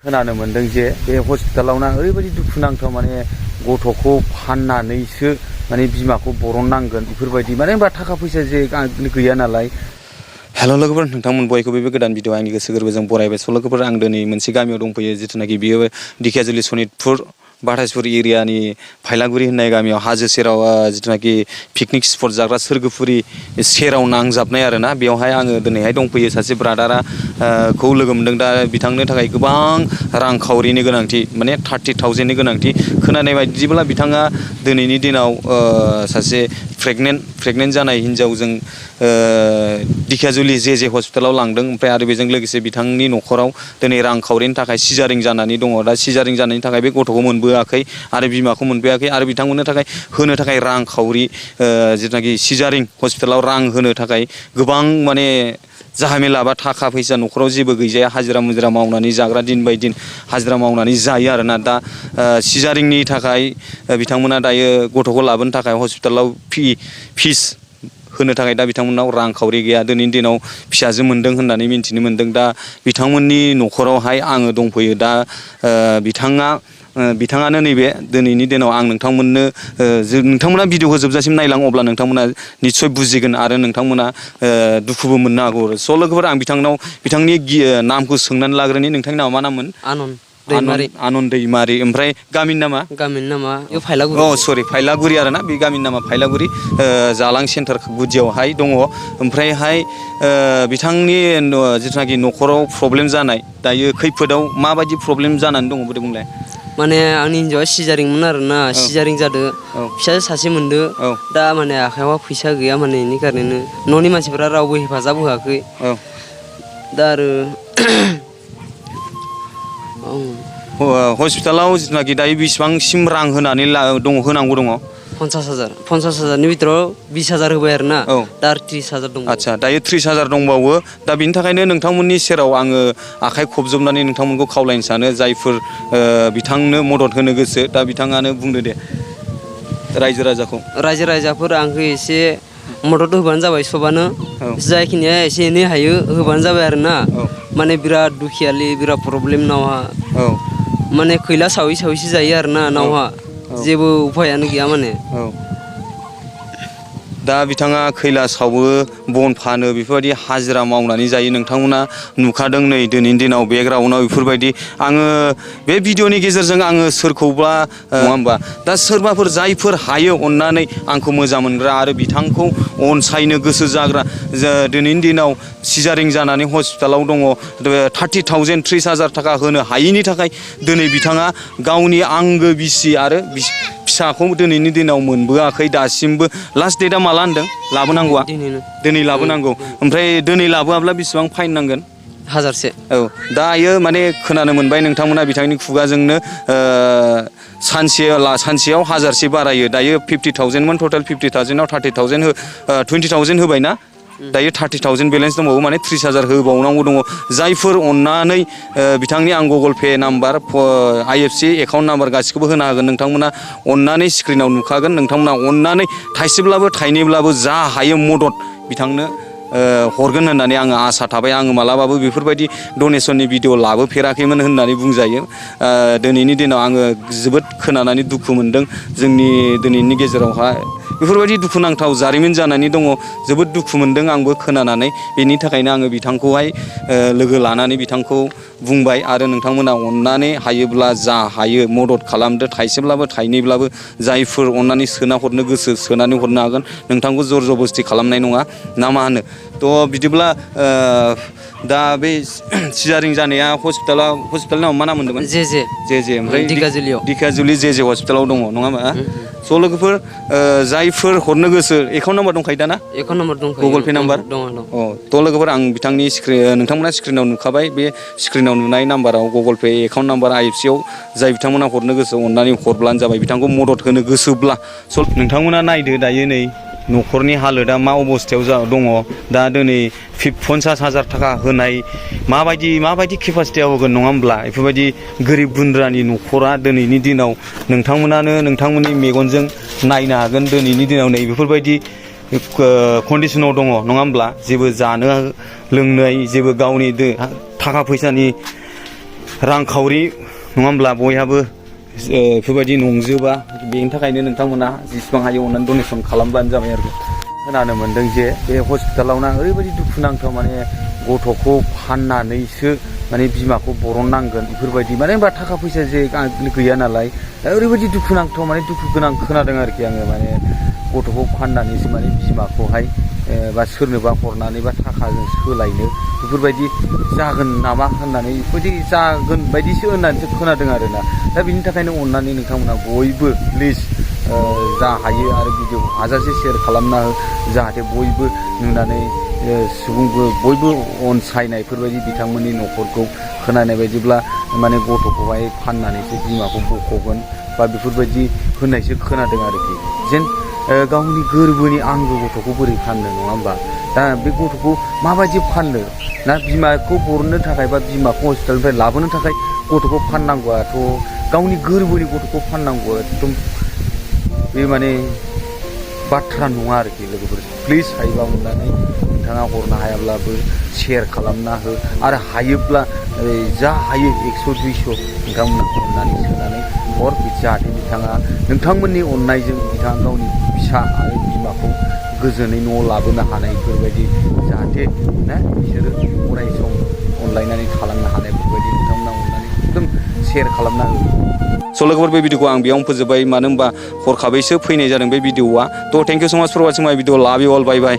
खोनानो मोनदों जे बे हस्पिटालावना ओरैबायदि दुखुनांथाव माने गथ'खौ फाननानैसो माने बिमाखौ बरननांगोन बेफोरबायदि माने होनबा थाखा फैसा जे गैया नालाय। हेल' लोगोफोर, नोंथांमोन बयखौबो बे गोदान भिडिअ आंनि गोसो गोरबोजों बरायबाय। स' लोगोफोर, आं दिनै मोनसे गामियाव दंफैयो, जिथुनाखि बियो दिखियाजुलि सनितपुर बाथासपुर एरियानि फायलागुरि होननाय गामियाव हाजो सेराव जिथुनाखि पिकनिक स्पट जाग्रा सोरगोफुरि सेराव नांजाबनाय आरोना, बेवहाय आङो दिनैहाय दंफैयो। सासे ब्रादारा खौ लोगो मोनदों। दा बिथांनो थाखाय गोबां रांखावरिनि गोनांथि, माने 30,000नि गोनांथि। खोनानाय बायदिब्ला बिथाङा दिनैनि दिनाव सासे प्रेगनेन्ट जानाय हिन्जावजों दिखियाजुलि जे हस्पिटालाव लांदों। ओमफ्राय आरो बेजों लोगोसे बिथांनि न'खराव दिनै रांखावरिनि थाखाय सिजारिं जानानै दङ। दा सिजारिं जानायनि थाखाय बे गथ'खौ मोनबोआखै आरो बिमाखौ मोनबोआखै आरो बिथांमोननो थाखाय होनो थाखाय रांखावरि जिथुनाखि सिजारिं हस्पिटालाव रां होनो थाखाय गोबां माने जाहामेला बा थाखा फैसा न'खराव जेबो गैजाया। हाजिरा मुजिरा मावनानै जाग्रा, दिन बाय दिन हाजिरा मावनानै जायो आरोना। दा सिजारिंनि थाखाय बिथांमोना दायो गथ'खौ लाबोनो थाखाय हस्पिटालाव फिस होनो थाखाय दा बिथांमोननाव रांखावरि गैया। दिनैनि दिनाव फिसाजो मोनदों होननानै मिन्थिनो मोन्दों। दा बिथांमोननि न'खरावहाय आङो दंफैयो। दा बिथाङानो नैबे दिनैनि दिनाव आं नोंथांमोना भिडिअखौ जोबजासिम नायलां, अब्ला नोंथांमोना निस्सय बुजिगोन आरो नोंथांमोना दुखुबो मोननो हागौ। स' लोगोफोर, आं बिथांनि नामखौ सोंनानै लाग्रोनि। नोंथांनि नामा मा नाममोन? आनन्द दैमारि। ओमफ्राय गामिनि नामा? गामिनि नामा फायलागुरि। सरि, फायलागुरि आरोना। बे गामिनि नामा फायलागुरि, जालां सेन्टार गुदियावहाय दङ। ओमफ्रायहाय बिथांनि जिथुनाखि न'खराव प्रब्लेम जानाय, दायो खैफोदाव माबायदि प्रब्लेम जानानै दङ बोरै बुंलाय? माने आंनि हिन्जावा सिजारिंमोन आरोना, सिजारिं जादो, फिसाजो सासे मोनदो। दा माने आखाइयाव फैसा गैया, माने बेनि खारैनो न'नि मानसिफोरा रावबो हेफाजाब होआखै। दा आरो हस्पिटालाव जिथुनाखि दायो बेसिबांसिम रां होनांगौ दङ? 50,000। 50,000नि बिथोराव 20,000 होबाय आरोना। दा 30,000 दं। आदसा, दायो 30,000 दंबावो। दा बिनि थाखायनो नोंथांमोननि सेराव आङो आखाइ खबजोबनानै नोंथांमोनखौ खावलायनो सानो, जायफोर बिथांनो मदद होनो गोसो। दा बिथाङानो बुंदो दे, रायजो राजाफोर आंखौ एसे मदद होबानो जाबाय। सबानो जायखिनिया एसे एनै हायो होबानो जाबाय आरोना। माने बिराद दुखियालि, बिराद प्रब्लेम नावहा। माने खैला सावैसो जायो आरोना नावहा। जेबो उफायानो गैया माने। दा बिथाङा खैला सावो, बन फानो, बेफोरबायदि हाजिरा मावनानै जायो। नोंथांमोना नुखादों नै दिनैनि दिनाव बेकग्राउन्डआव बेफोरबायदि। आङो बे भिडिअनि गेजेरजों आङो सोरखौबा नङा होमबा, दा सोरबाफोर जायफोर हायो अननानै आंखौ मोजां मोनग्रा आरो बिथांखौ अनसायनो गोसो जाग्रा, दिनैनि दिनाव सिजारिं जानानै हस्पिटालाव दङ, 30,000 30,000 थाखा होनो हायिनि थाखाय दिनै बिथाङा गावनि आंगो बिसि आरो फिसाखौ दिनैनि दिनाव मोनबोआखै दासिमबो। लास्ट डेटआ माला होनदों लाबोनांगौआ? दिनै लाबोनांगौ। ओमफ्राय दिनै लाबोआब्ला बेसेबां फाइन नांगोन? 1000। दायो माने खोनानो मोनबाय नोंथांमोना बिथांनि खुगाजोंनो सानसेयाव 1000 बारायो। दायो 50,000मोन, टटेल 50,000आव 20,000 होबाय ना? दायो 30,000 बेलेन्स दंबावो, माने 30,000 होबावनांगौ दङ। जायफोर अननानै बिथांनि आं Google Pay number, IFC account number गासिखौबो होनो हागोन। नोंथांमोना अननानै स्क्रिनाव नुखागोन। नोंथांमोना अननानै थाइसेब्लाबो थाइनैब्लाबो जा हायो मदद बिथांनो हरगोन होननानै आङो आसा थाबाय। आङो मालाबाबो बेफोरबायदि डनेसननि भिडिअ लाबोफेराखैमोन होननानै बुंजायो। दिनैनि दिनाव आङो जोबोद खोनानानै दुखु मोनदों। जोंनि दिनैनि गेजेरावहाय बेफोरबायदि दुखुनांथाव जारिमिन जानानै दङ। जोबोद दुखु मोनदों आंबो खोनानानै। बेनि थाखायनो आङो बिथांखौहाय लोगो लानानै बिथांखौ बुंबाय। आरो नोंथांमोना अननानै हायोब्ला जा हायो मदद खालामदो, थाइसेब्लाबो थाइनैब्लाबो। जायफोर अननानै सोना हरनो गोसो सोनानै हरनो हागोन। नोंथांखौ जर जबस्ति खालामनाय नङा, ना मा होनो? थ' बिदिब्ला दा बे सिजारिं जानाया हस्पिटालनि नामा मा नाम मोन्दोंमोन? जे ओमफ्राय दिखियाजुलि जे हस्पिटालाव दङ, नङा होमबा? स' लोगोफोर, जायफोर हरनो गोसो, एकाउन्ट नाम्बार दंखायो दा ना? एकाउन्ट नाम्बार दंखायो। गुगल पे नाम्बार दङ। थ' लोगोफोर, आं नोंथांमोना स्क्रिनाव नुखाबाय। बे स्क्रिनाव नुनाय नाम्बाराव गुगल पे एकाउन्ट नाम्बार IFCआव जाय बिथांमोना हरनो गोसो अननानै हरब्लानो जाबाय। बिथांखौ मदद होनो गोसोब्ला। स' नोंथांमोना नायदो दायो नै न'खरनि हालोदा मा अबस्थायाव दङ। दा दिनै 50,000 थाखा होनाय माबायदि केपासिटियाव होगोन, नङा होमब्ला? बेफोरबायदि गोरिब गुन्द्रानि न'खरा दिनैनि दिनाव नोंथांमोनानो नोंथांमोननि मेगनजों नायनो हागोन। दिनैनि दिनाव नै बेफोरबायदि कन्डिसनाव दङ, नङा होमब्ला? जेबो जानो लोंनाय, जेबो गावनि थाखा फैसानि रांखावरि नङा होमब्ला बयहाबो बेफोरबायदि नंजोबा बेनि थाखायनो नोंथांमोना जेसेबां हायो अननानै डनेसन खालामब्लानो जाबाय आरो खोनानो मोन्दों जे बे हस्पिटालावना ओरैबायदि दुखुनांथाव माने गथ'खौ फाननानैसो माने बिमाखौ बरननांगोन बेफोरबायदि माने होनबा थाखा फैसा जे गैया नालाय दा ओरैबायदि दुखुनांथाव माने दुखु गोनां खोनादों आरोखि आङो माने गथ'खौ फाननानैसो माने बिमाखौहाय बा सोरनोबा हरनानै बा थाखाजों सोलायनो बेफोरबायदि जागोन नामा होननानै बेफोरबायदि जागोन बायदिसो होननानैसो खोनादों आरोना दा बिनि थाखायनो अननानै नोंथांमोना बयबो प्लिज जा हायो आरो भिडिअ हाजासे शेयार खालामना हो जाहाथे बयबो नुनानै सुबुंबो बयबो अनसायनायफोरबायदि बिथांमोननि न'खरखौ खोनानाय बायदिब्ला माने गथ'खौहाय फाननानैसो बिमाखौ बख'गोन बा बेफोरबायदि होननायसो खोनादों आरोखि जेन गावनि गोरबोनि आंगो गथ'खौ बोरै फाननो नङा होमबा दा बे गथ'खौ माबायदि फाननो ना बिमाखौ बरननो थाखाय बा बिमाखौ हस्पिटालनिफ्राय लाबोनो थाखाय गथ'खौ फाननांगौआथ' गावनि गोरबोनि गथ'खौ फाननांगौआ एकदम बे माने बाथ्रा नङा आरोखि लोगोफोर प्लिज हायोबा अननानै नोंथाङा हरनो हायाब्लाबो शेयार खालामना हो आरो हायोब्ला जा हायो 100 200 नोंथांमोना अननानै सोनानै हर जाहाथे बिथाङा नोंथांमोननि अननायजों बिथाङा गावनि फिसा आरो बिमाखौ गोजोनै न'आव लाबोनो हानायफोरबायदि जाहाथे ना बिसोरो अराय सम अनलायनानै थालांनो हानायफोरबायदि नोंथांमोना अननानै एकदम शेयार खालामना हो स' लोगोफोर बे भिडिअखौ आं बेयावनो फोजोब्बाय मानो होनबा हरखाबैसो फैनाय जादों बे भिडिअआ थ' थेंक इउ स' माच फर वाचिं माय भिडिअ लाभ इउ अल बाय बाय